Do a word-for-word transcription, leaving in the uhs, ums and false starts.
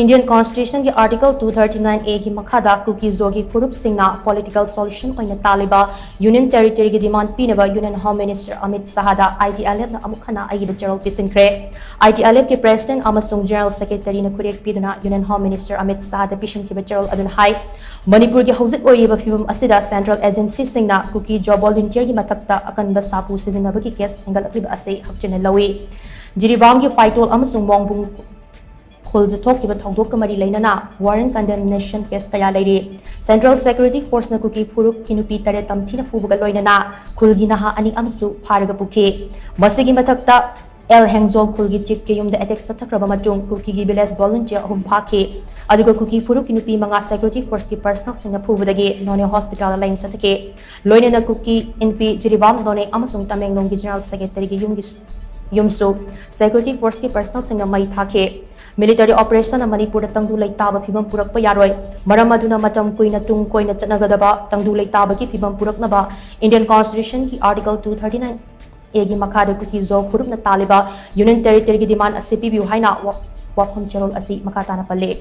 Indian Constitution ꯒꯤ Article two thirty-nine A ꯒꯤ ꯃꯈꯥꯗ ꯀꯨꯀꯤ ꯖꯣꯒꯤ ꯐꯨꯔꯨꯞꯁꯤꯡꯅ political solution ꯑꯣꯏꯅ ꯇꯥꯜꯂꯤꯕ Union Territory ꯒꯤ demand ꯄꯤꯅꯕ Union Home Minister Amit Shah ꯗ ITLF ꯅ ꯑꯃꯨꯛ ꯍꯟꯅ ꯑꯏꯕ ꯆꯦꯔꯣꯜ ꯄꯤꯁꯤꯟꯈ꯭ꯔꯦ꯫ ITLF ꯀꯤ President ꯑꯃꯁꯨꯡ General Secretary ꯅ ꯈꯨꯠꯌꯦꯛ ꯄꯤꯗꯨꯅ Union Home Minister Amit Shah ꯗ ꯄꯤꯁꯤꯟꯈꯤꯕ ꯆꯦꯔꯣꯜ ꯑꯗꯨꯅ ꯍꯥꯏ, ꯃꯅꯤꯄꯨꯔꯒꯤ ꯍꯧꯖꯤꯛ ꯑꯣꯏꯔꯤꯕ ꯐꯤꯕꯝ ꯑꯁꯤꯗ central agency ꯁꯤꯡꯅ ꯀꯨꯀꯤ ꯖꯣ volunteer ꯒꯤ ꯃꯊꯛꯇ ꯑꯀꯟꯕ ꯁꯥꯐꯨ ꯁꯤꯖꯤꯟꯅꯕꯒꯤ case ꯍꯦꯟꯒꯠꯂꯛꯂꯤꯕ ꯑꯁꯤ ꯍꯛꯆꯤꯟꯅ ꯂꯧꯏ꯫ ꯖꯤꯔꯤꯕꯥꯝꯒꯤ ꯐꯥꯏꯇꯣꯜ ꯑꯃꯁꯨꯡ ꯃꯣꯡꯕꯨꯡ ꯈꯨꯜꯗ ꯊꯣꯛꯈꯤꯕ ꯊꯧꯗꯣꯛꯀ ꯃꯔꯤ ꯂꯩꯅꯅ warrant condemnation case ꯀꯌꯥ ꯂꯩꯔꯤ꯫ Central Security Force ꯅ ꯀꯨꯀꯤ ꯐꯨꯔꯨꯞꯀꯤ ꯅꯨꯄꯤ ꯇꯔꯦꯠ ꯇꯝꯊꯤꯅ ꯐꯨꯕꯒ ꯂꯣꯏꯅꯅ ꯈꯨꯜꯒꯤ ꯅꯍꯥ ꯑꯅꯤ ꯑꯃꯁꯨ ꯐꯥꯔꯒ ꯄꯨꯈꯤ꯫ ꯃꯁꯤꯒꯤ ꯃꯊꯛꯇ ꯑꯦꯜ ꯍꯦꯡꯖꯣꯜ ꯈꯨꯜꯒꯤ chief ꯀꯤ ꯌꯨꯝꯗ attack ꯆꯠꯊꯈ꯭ꯔꯕ ꯃꯇꯨꯡ ꯀꯨꯀꯤꯒꯤ village volunteer ꯑꯍꯨꯝ ꯐꯥꯈꯤ꯫ ꯑꯗꯨꯒ ꯀꯨꯀꯤ ꯐꯨꯔꯨꯞꯀꯤ ꯅꯨꯄꯤ ꯃꯉꯥ security force ꯀꯤ personnel ꯁꯤꯡꯅ ꯐꯨꯕꯗꯒꯤ ꯅꯣꯅꯦ hospital ꯗ ꯂꯥꯌꯦꯡ ꯆꯠꯊꯈꯤ꯫ ꯂꯣꯏꯅꯅ ꯀꯨꯀꯤ ꯏꯟꯄꯤ ꯖꯤꯔꯤꯕꯥꯝ, ꯅꯣꯅꯦ ꯑꯃꯁꯨꯡ ꯇꯃꯦꯡꯂꯣꯡꯒꯤ General Secretary ꯒꯤ ꯌꯨꯝꯒꯤ ꯌꯨꯝꯁꯨ security force ꯀꯤ personnel ꯁꯤꯡꯅ ꯃꯩ ꯊꯥꯈꯤ꯫ Military operation ꯅ ꯃꯅꯤꯄꯨꯔꯗ ꯇꯪꯗꯨ ꯂꯩꯇꯥꯕ ꯐꯤꯕꯝ ꯄꯨꯔꯛꯄ ꯌꯥꯔꯣꯏ꯫ ꯃꯔꯝ ꯑꯗꯨꯅ ꯃꯇꯝ ꯀꯨꯏꯅ ꯇꯨꯡ ꯀꯣꯏꯅ ꯆꯠꯅꯒꯗꯕ ꯇꯪꯗꯨ ꯂꯩꯇꯥꯕꯒꯤ ꯐꯤꯕꯝ ꯄꯨꯔꯛꯅꯕ Indian Constitution ꯒꯤ Article two thirty-nine A ꯒꯤ ꯃꯈꯥꯗ ꯀꯨꯀꯤ ꯖꯣ ꯐꯨꯔꯨꯞꯅ ꯇꯥꯜꯂꯤꯕ Union Territory ꯒꯤ demand ꯑꯁꯤ ꯄꯤꯕꯤꯌꯨ ꯍꯥꯏꯅ ꯋꯥ-, ꯋꯥꯐꯝ ꯆꯦꯔꯣꯜ ꯑꯁꯤ ꯃꯈꯥ ꯇꯥꯅ ꯄꯜꯂꯤ꯫